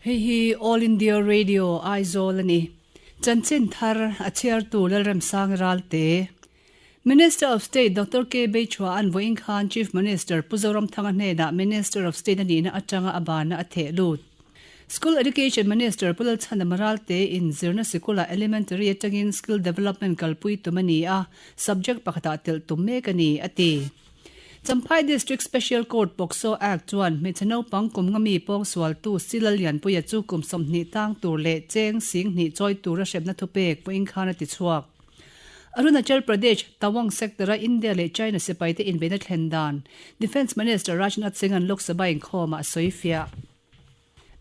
Hei hi All India Radio Aizawl a ni. Chanchin thar a chhiartu Lalremsang Ralte. Minister of State Doctor K Beichhua'n vawiin khan Chief Minister Pu Zoramthanga hnenah Minister of State a nihna atanga a banna a theh lut. School Education Minister Pu Lalchhanama Ralte in zirna sikula Elementary atangin Skill Development kalpui tum a ni a, subject pakhatah telh tum mek a ni, a ti. Champhai District Special Court POCSO Act chuan hmeichhe naupang kum nga mi pawngsualtu Silal Lianpuia chu kum 20 tang tur leh cheng sing hnih chawi tura hremna thupek pawhin khan a ti chhuak. Arunachal Pradesh, Tawang sector-a India leh China sipaite inbeihna thlen dan Defence Minister Rajnath Singh-a'n Lok Sabha inkhawmah a sawi fiah.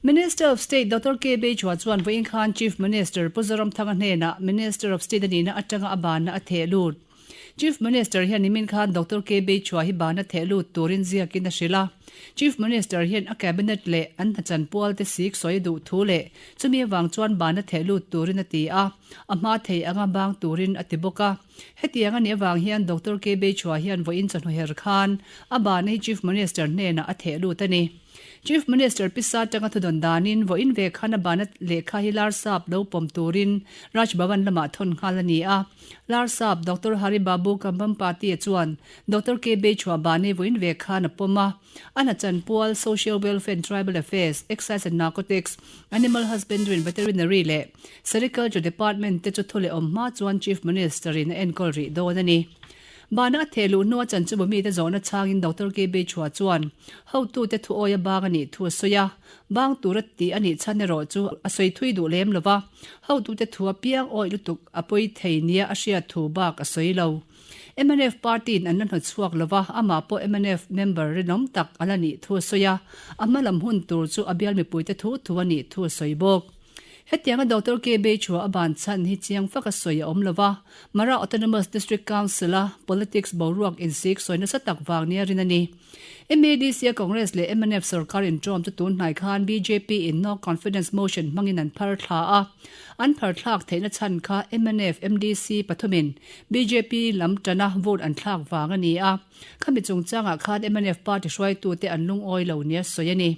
Minister of State Doctor K Beichhua chuan vawiin khan Chief Minister Pu Zoramthanga hnenah Minister of State a nihna atanga a banna a theh lut. Chief Minister hian nimin khan Doctor K Beichhua hi banna theh lut turin ziakin a hrilh a. Chief Minister hian a Cabinet leh an hnachanpual te sik sawi a duh thu leh chumi avang chuan banna theh lut turin a ti a, a hma thei anga bang turin a ti bawk a. Hetiang a nih avang hian Doctor K Beichhua hian vawiin chawhnu her khan a banna hi Chief Minister hnenah a theh lut a ni. Chief Minister Pi Sa tanga thudawn danin vawiin ve khan a bana lehkha hi Larsap lo pawm turin Raj Bhavan lamah thawn nghal a ni a. Larsap Doctor Hari Babu Kambhampati chuan Doctor K Beichhua bani vawiin ve khan a pawm a. A hna chanpual Social Welfare and Tribal Affairs, Excise and Narcotics, Animal Husbandry and Veterinary leh Sericulture Department te chu thu leh awm hma chuan Chief Minister in a enkawl rih dawn a ni. Bana a theh luh hnua chanchubu mite zawhna chhangin Doctor K Beichhua chuan hotute thu awia bang a nih thu a sawi a, bang tura tih a nih chhan erawh chu a sawi thui duh lem lo va, hotute thu a piang awih lutuk a pawi thei nia a hriat thu bak a sawi lo. Mnf party-in an la hnawt chhuak lo va, amah pawh mnf member rinawm tak a la nih thu a sawi a, a hmalam hun tur chu a bial mipuite thu thu a nih thu a sawi bawk. Hetianga Doctor K Beichhua a ban chhan hi chiang fak a sawi a awm lo va, Mara Autonomous District Council-a politics boruak insik sawi nasa tak vang nia rin a ni. MADC-a Congress leh mnf sorkar inṭawm chu tun hnai khan BJP-in no confidence motion hmangin an phar thla a, an phar thlak theihna chhan kha mnf MDC pathumin bjp lam ṭana vote an thlak vang a ni a, khami chungchangah khan mnf party hruaitute an lungawi lo nia sawi a ni.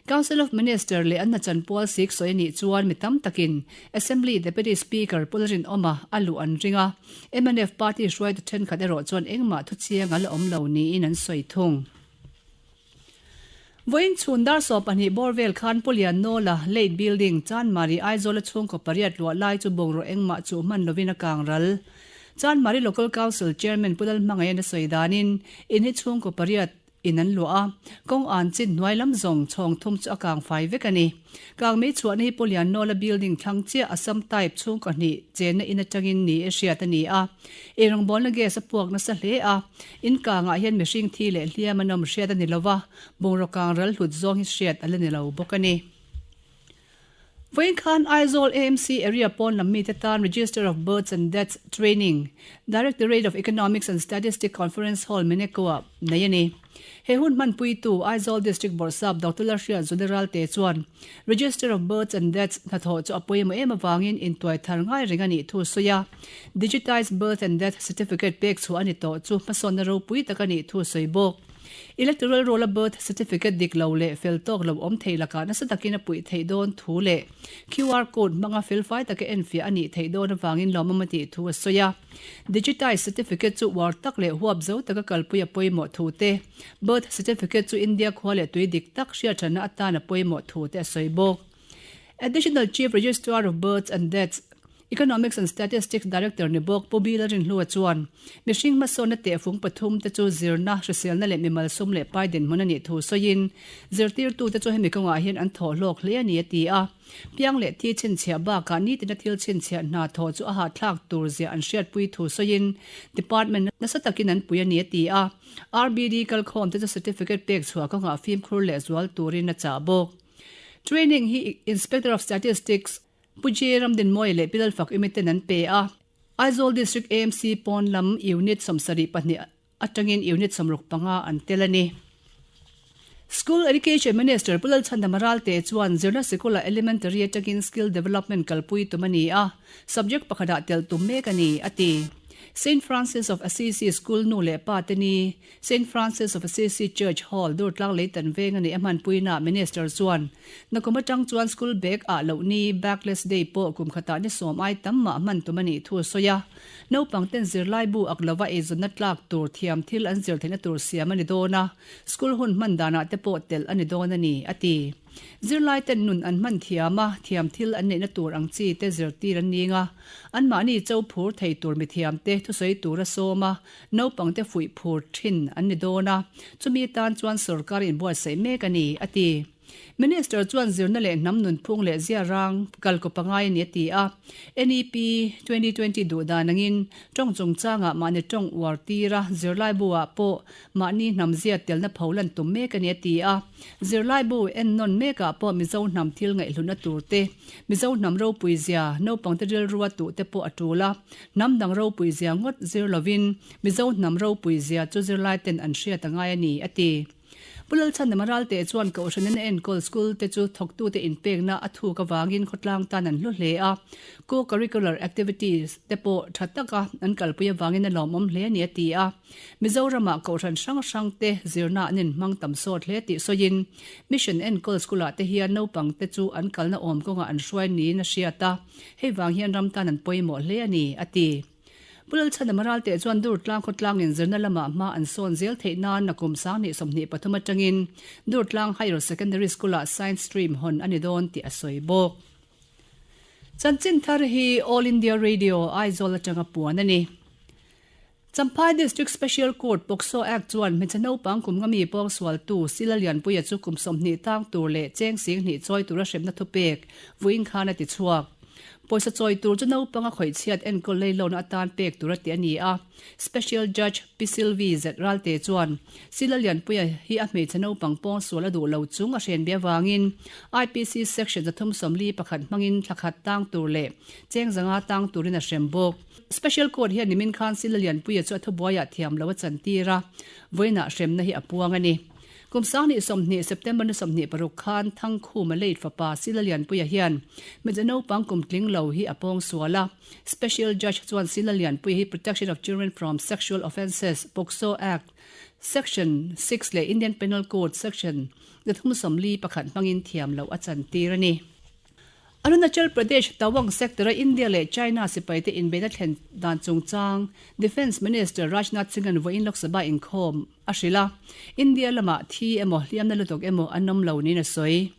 Council of Minister leh an hnachanpual sik sawi a nih chuan mi tam takin Assembly Deputy Speaker Pu Lalrinawma a luh an ring a, mnf party hruaitu thenkhat erawh chuan engmah thuchiang a la awm lo niin an sawi thung. Vawiin chhun dar 12 bawr vel khan Pu Liannawla Late Building, Chanmari, Aizawla chhungkaw pariat luah lai chu bungraw engmah chuh hman lovin a kang ral. Chanmari Local Council Chairman Pu Lalhmangaian a sawi danin in hi chhungkaw pariat In an luah a, kawng an chin hnuai lam zawng chhawng thum chu a kang fai vek a ni. Kang mei chhuahna hi Puliannawla building thlang chiah Assam type chhungkaw hnih chenna in atangin ni e hriat a ni a. Eirawngbawlna gas a puak nasa hle a, in kangah hian mihring thi leh hliam an awm hriat a ni lo va, bungraw kang ral hlut zawng hi hriat a la ni lo bawk a ni. Vawiin khan Aizawl AMC area pawn lam mite tan Register of Births and Deaths Training, Directorate of Economics and Statistics Conference Hall Meneko-ah nei a ni. He hun hmanpuitu Aizawl District Bawrhsap Doctor Lalhriat Zude Ralte chuan Register of Births and Deaths hnathawh chu a pawimawh em avangin intuai thar ngai reng a nih thu sawi a. Digitised Birth and Death Certificate pek chhuah a ni tawh chu hmasawnna ropui tak a nih thu sawi bawk. Electoral Roll-a birth certificate dik lo leh fel tawk lo awm thei lakah nasa takin a puih theih dawn thu leh QR code hmanga felfai taka enfiah a nih theih dawn avangin lawmawm a tih thu a sawi a. Digitized certificate chu uar tak leh huap zo taka kalpui a pawimawh thu te, birth certificate chu India khua leh tui dik tak hriathrana atan a pawimawh thu te a sawi bawk. Additional Chief Registrar of Births and Deaths, Economics and Statistics Director ni bawk Pu Bila Rinhlua chuan, mihring hmasawnna tehfung pathum te chu zirna, hriselna leh mimal sum leh pai dinhmun a nih thu sawiin, zirtirtute chu hemi kawngah hian an thawh hlawk hle a ni a ti a. Piang leh thi chhinchhiah bakah nitina thil chhinchhiah hna thawh chu a hahthlak tur zia an hriatpui thu sawiin, Department nasa takin an pui a ni a ti a. RBD kalkhawm te chu certificate pek chhuah kawngah fimkhur lehzual turin a chah bawk. Training hi Inspector of Statistics, Pu J. Ramdinmawia leh Pi Lalfak Imi ten an pe a. Aizawl District AMC pawn lam Unit 72 atangin Unit 65 an tel a ni. School Education Minister Pu Lalchhandama Ralte chuan zirna sikula Elementary atangin Skill Development kalpui tum a ni a, subject pakhatah tel tum mek a ni, a ti. Saint Francis of Assisi School nu leh pa te ni Saint Francis of Assisi Church Hall, Durtlang Leitan veng a neih a hmanpuinaah Minister chuan nakum atang chuan school bag ah loh ni, Bagless Day, pawh kum khatah ni sawm ai tam mah hman tum a nih thu a sawi a. Naupang ten zirlaibu ak lova eizawnna tlak tur thiam thil an zir theihna tur siam a ni dawn a, school hun hman danah te pawh telh a ni dawn a ni, a ti. Zirlai ten nun an hman thiam a, thiam thil an neihna tur ang chi te zirtir an ning a, anmahni cho phur thei tur mithiam te thusawi tur a sawm a, naupang te fuih phur thin an ni dawn a, chumi tan chuan sorkar inbuatsaih mek a ni, a ti. Minister chuan zirna leh hnam nunphung leh ziarang kalkaw pangai a ni a ti a, NEP 2020 duh dan angin tawng chungchangah mahni tawng uar tir a, zirlaibu ah pawh Mahni hnam zia telna pho lan tum mek a ni a ti a. Zirlaibu ennawn mekah pawh Mizo hnam thil ngaihhlutna tur te, Mizo hnam ropui zia, naupangte rilrua tuh te pawh a tul a. Hnam dang ropui zia ngawt zir lovin Mizo hnam ropui zia chu zirlaiten an hriat a ngai a ni a ti. Pu Lalchhandama Ralte chuan Kohhranin a enkawl school te chu thawktute inpekna a thuk avangin khawtlang tan an hlu hle a. Co-curricular activities te pawh tha taka an kalpui avangin a lawmawm hle a ni a ti a. Mizoramah kohhran hrang hrang te zirna an inhmang tam sawt hle tih sawiin Mission enkawl school-ah te hian naupang te chu an kalna awm kawngah an hruai niin a hriat a, hei vang hian ram tan an pawimawh hle a ni, a ti. Pu Lalchhanama Ralte chuan Durtlang khawtlangin zirna lamah hma an sawn zel theih nan nakum sanghnih 23 atangin Durtlang Higher Secondary School-ah Science Stream hawn a ni dawn tih a sawi bawk. Chanchin thar hi All India Radio, Aizawl atanga puan a ni. Champhai District Special Court POCSO Act chuan hmeichhe naupang kum nga mi pawngsualtu Sila Lianpuia chu kum 20 tang tur leh cheng 20 chawi tura hremna thupek vuiin khan a ti chhuak. Pawisa chawi tur chu naupang a khawihchhiat enkawl lei lohna atan pek tur a ti a ni a. Special Judge Pi Sylvie Z Ralte chuan Sila Lianpuia hi a hmeichhe naupang pawngsual a duh lo chung a hrenbeh avangin IPC Section 341 hmangin thla khat tang tur leh cheng zanga tang turin a hrem bawk. Special Court hian nimin khan Sila Lianpuia chu a thubuaiah thiam lo a chantir a, vawiinah hremna hi a puang a ni. Kum sanghnih 20 September ni 26 khan Thangkhuma late fapa Sila Lianpuia hian hmeichhe naupang kum tling lo hi a pawng sual a. Special Judge chuan Sila Lianpuia hi Protection of Children from Sexual Offences, POCSO, Act, Section 6 leh Indian Penal Code Section 341 hmangin thiam loh a chantir a ni. Arunachal Pradesh Tawang sector-a India leh China sipaite inbeihna thlen dan chungchang Defence Minister Rajnath Singh-a'n vawiin Lok Sabha inkhawm a hrilh a, India lamah thi emaw hliamna lutuk emaw an awm lo niin a sawi.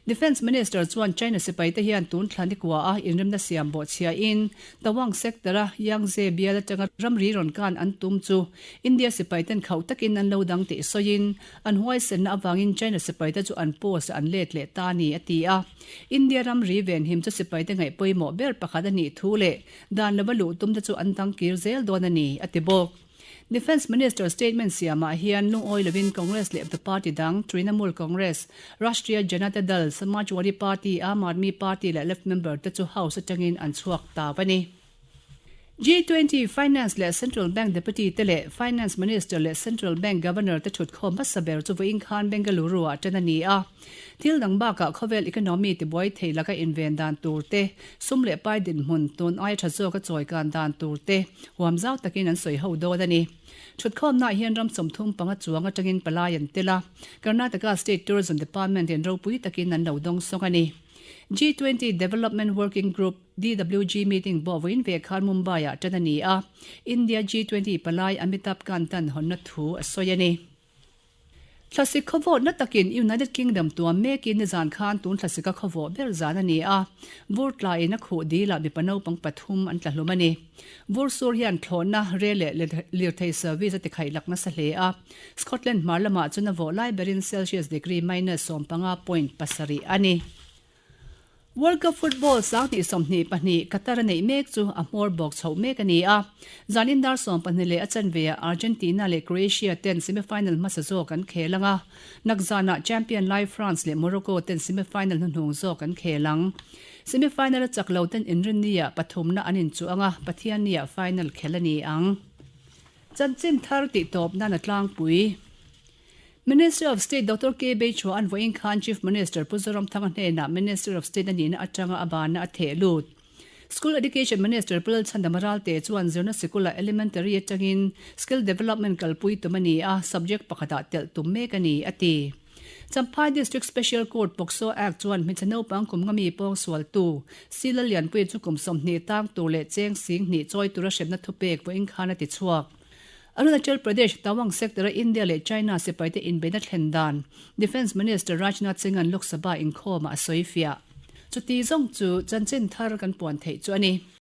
Defence Minister chuan China sipaite hian tun thla nikuaah inremna siam bawhchhiahin Tawang sector-a Yangtze bial atanga ramri rawn kan an tum chu India sipaiten khauh takin an lo dang tih sawiin An huaisenna avangin China sipaite chu an post-ah an let leh ta a ni, a ti a. India ramri venhim chu sipaite ngaih pawimawh ber pakhat a nih thu leh dan lova luh tumte chu an dangkir zel dawn a ni, a ti bawk. Defence Minister statement siamah hian lungawi lovin Congress leh the party dang Trinamool Congress, Rashtriya Janata Dal, Samajwadi Party, Aam Aadmi Party leh Left member te chu House atangin an chhuak ta a ni. G20 Finance leh Central Bank Deputy te leh Finance Minister leh Central Bank Governor te thutkhawm hmasa ber chu vawiin khan Bengaluru-ah tan a ni a. Thil dang bakah khawvel economy tibuai thei laka inven dan tur te, sum leh pai dinhmun tun aia tha zawka chawikan dan tur te huam zau takin an sawi ho dawn a ni. Thutkhawmnaah hian ram 35 chuang atangin palai an tel a, Karnataka State Tourism Department-in ropui takin an lo dawngsawng a ni. G20 Development Working Group, DWG meeting pawh vawiin ve khan Mumbai-ah tan a ni a, India G20 palai Amitabh Kant-a'n hawnna thu a sawi a ni. Thlasik khawvawt na takin United Kingdom tuam mekin nizan khan tun thlasika khawvawh ber zan a ni a, vur tlaiin a khuh dilah mipa naupang pathum an tla hlum a ni. Vur sur hian thlawhna, rel leh lirthei service a tikhaih lak nasa hle a, Scotland hmar lamah chuan a vawh lai berin Celsius degree minus 15.7 a ni. World Cup football 2024 Qatar a neih mek chu a hmawr bawk chhoh mek a ni a. Zanin dar 12 leh a chanveah Argentina leh Croatia ten semi-final hmasa zawk an khel ang a. Nakzanah champion lai France leh Morocco ten semi-final hnuhnung zawk an khel ang. Semi-final a chak lo ten Inrinniah pathumna an inchuh ang a, Pathianniah final khel a ni ang. Chanchin thar tihtawp nan a tlangpui. Minister of State Doctor K. Beichhua an vawiin khan Chief Minister Pu Zoramthanga hnenah Minister of State a nihna atanga a banna a theh lut. School Education Minister Pu Lalchhandama Ralte chuan zirna sikula Elementary atangin Skill Development kalpui tum a ni a, subject pakhatah telh tum mek a ni, a ti. Champhai District Special Court POCSO Act chuan hmeichhe naupang kum nga mi pawngsualtu Sila Lianpuii chu kum 20 tang tur leh cheng 20,000 chawi tura hremna thupek vawiin khan a ti chhuak. Arunachal Pradesh Tawang Sector-a India leh China sipaite inbeihna thlen dan Defence Minister Rajnath Singh-a'n Lok Sabha inkhawmah a sawi fiah. Chuti zawng chu chanchin thar kan puan theih chu a ni.